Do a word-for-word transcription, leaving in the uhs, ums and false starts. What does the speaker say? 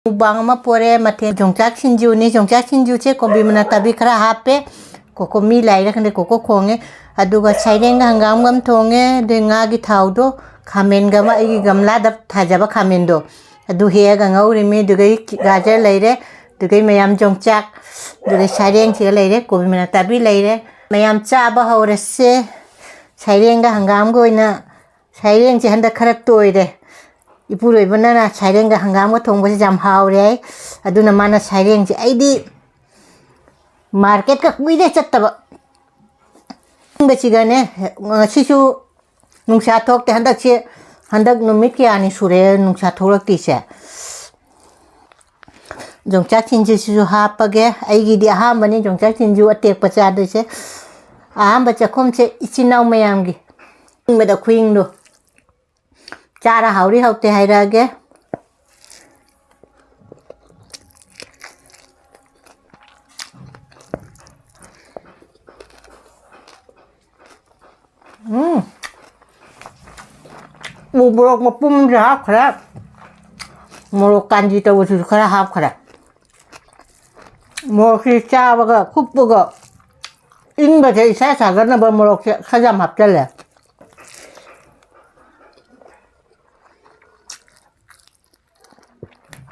Mukbang ꯑꯃ ꯄꯣꯔꯦ꯫ ꯃꯊꯦꯜ ꯌꯣꯡꯆꯥꯛ ꯁꯤꯡꯖꯨꯅꯤ꯫ ꯌꯣꯡꯆꯥꯛ ꯁꯤꯡꯖꯨꯁꯦ ꯀꯣꯕꯤ ꯃꯅꯥ ꯇꯥꯕꯤ ꯈꯔ ꯍꯥꯞꯄꯦ꯫ ꯀꯣꯀꯣ ꯃꯤ ꯂꯥꯏꯔ ꯈꯪꯗꯦ, ꯀꯣꯀꯣ ꯈꯣꯡꯉꯦ꯫ ꯑꯗꯨꯒ ꯁꯩꯔꯦꯡꯒ ꯍꯪꯒꯥꯝꯒ ꯑꯃ ꯊꯣꯡꯉꯦ꯫ ꯑꯗꯩ ꯉꯥꯒꯤ ꯊꯥꯎꯗꯣ, ꯈꯥꯃꯦꯟꯒ ꯑꯃ, ꯑꯩꯒꯤ ꯒꯝꯂꯥꯗ ꯊꯥꯖꯕ ꯈꯥꯃꯦꯟꯗꯣ, ꯑꯗꯨ ꯍꯦꯛꯑꯒ ꯉꯧꯔꯤꯃꯤ꯫ ꯑꯗꯨꯒꯩ ꯒꯥꯖꯔ ꯂꯩꯔꯦ꯫ ꯑꯗꯨꯒꯩ ꯃꯌꯥꯝ ꯌꯣꯡꯆꯥꯛ, ꯑꯗꯨꯒꯩ ꯁꯩꯔꯦꯡꯁꯤꯒ ꯂꯩꯔꯦ꯫ ꯀꯣꯕꯤ ꯃꯅꯥ ꯇꯥꯕꯤ ꯂꯩꯔꯦ꯫ ꯃꯌꯥꯝ ꯆꯥꯕ ꯍꯧꯔꯁꯦ꯫ ꯁꯩꯔꯦꯡꯒ ꯍꯪꯒꯥꯝꯒ ꯑꯣꯏꯅ꯫ ꯁꯩꯔꯦꯡꯁꯦ ꯍꯟꯗꯛ ꯈꯔ ꯇꯣꯏꯔꯦ꯫ ꯏꯄꯨꯔꯣꯏꯕꯅ ꯁꯩꯔꯦꯡꯒ ꯍꯪꯒꯥꯝꯒ ꯊꯣꯡꯕꯁꯦ ꯌꯥꯝ ꯍꯥꯎꯔꯦ ꯍꯥꯏ꯫ ꯑꯗꯨꯅ ꯃꯥꯅ ꯁꯩꯔꯦꯡꯁꯦ, ꯑꯩꯗꯤ ꯃꯥꯔꯀꯦꯠꯀ ꯀꯨꯏꯔꯦ ꯆꯠꯇꯕ꯫ ꯏꯪꯕꯁꯤꯒꯅꯦ, ꯉꯁꯤꯁꯨ ꯅꯨꯡꯁꯥ ꯊꯣꯛꯇꯦ꯫ ꯍꯟꯗꯛꯁꯦ, ꯍꯟꯗꯛ ꯅꯨꯃꯤꯠ ꯀꯌꯥꯅꯤ ꯁꯨꯔꯦ ꯅꯨꯡꯁꯥ ꯊꯣꯛꯂꯛꯇ꯭ꯔꯤꯁꯦ꯫ ꯌꯣꯡꯆꯥꯛ ꯁꯤꯡꯖꯨꯁꯤꯁꯨ ꯍꯥꯞꯄꯒꯦ꯫ ꯑꯩꯒꯤꯗꯤ ꯑꯍꯥꯟꯕꯅꯤ ꯌꯣꯡꯆꯥꯛ ꯁꯤꯡꯖꯨ ꯑꯇꯦꯛꯄ ꯆꯥꯗꯣꯏꯁꯦ꯫ ꯑꯍꯥꯟꯕ ꯆꯥꯛꯈꯨꯝꯁꯦ ꯏꯆꯤꯟ ꯏꯅꯥꯎ ꯃꯌꯥꯝꯒꯤ꯫ ꯏꯪꯕꯗ ꯈꯨꯏꯪꯗꯣ꯫ ꯆꯥꯔ ꯍꯥꯎꯔꯤ ꯍꯥꯎꯇꯦ ꯍꯥꯏꯔꯛꯑꯒꯦ꯫ ꯎꯝ꯫ ꯎ ꯃꯣꯔꯣꯛ ꯃꯄꯨꯝꯁꯦ ꯍꯥꯞꯈ꯭ꯔꯦ꯫ ꯃꯣꯔꯣꯛ ꯀꯥꯟꯖꯤ ꯇꯧꯕꯁꯤꯁꯨ ꯈꯔ ꯍꯥꯞꯈ꯭ꯔꯦ꯫ ꯃꯣꯔꯣꯛꯁꯤ ꯆꯥꯕꯒ ꯀꯨꯞꯄꯒ ꯏꯪꯕꯁꯦ ꯏꯁꯥ ꯁꯥꯒꯠꯅꯕ ꯃꯣꯔꯣꯛꯁꯦ ꯈꯔ ꯌꯥꯝ ꯍꯥꯞꯆꯜꯂꯦ꯫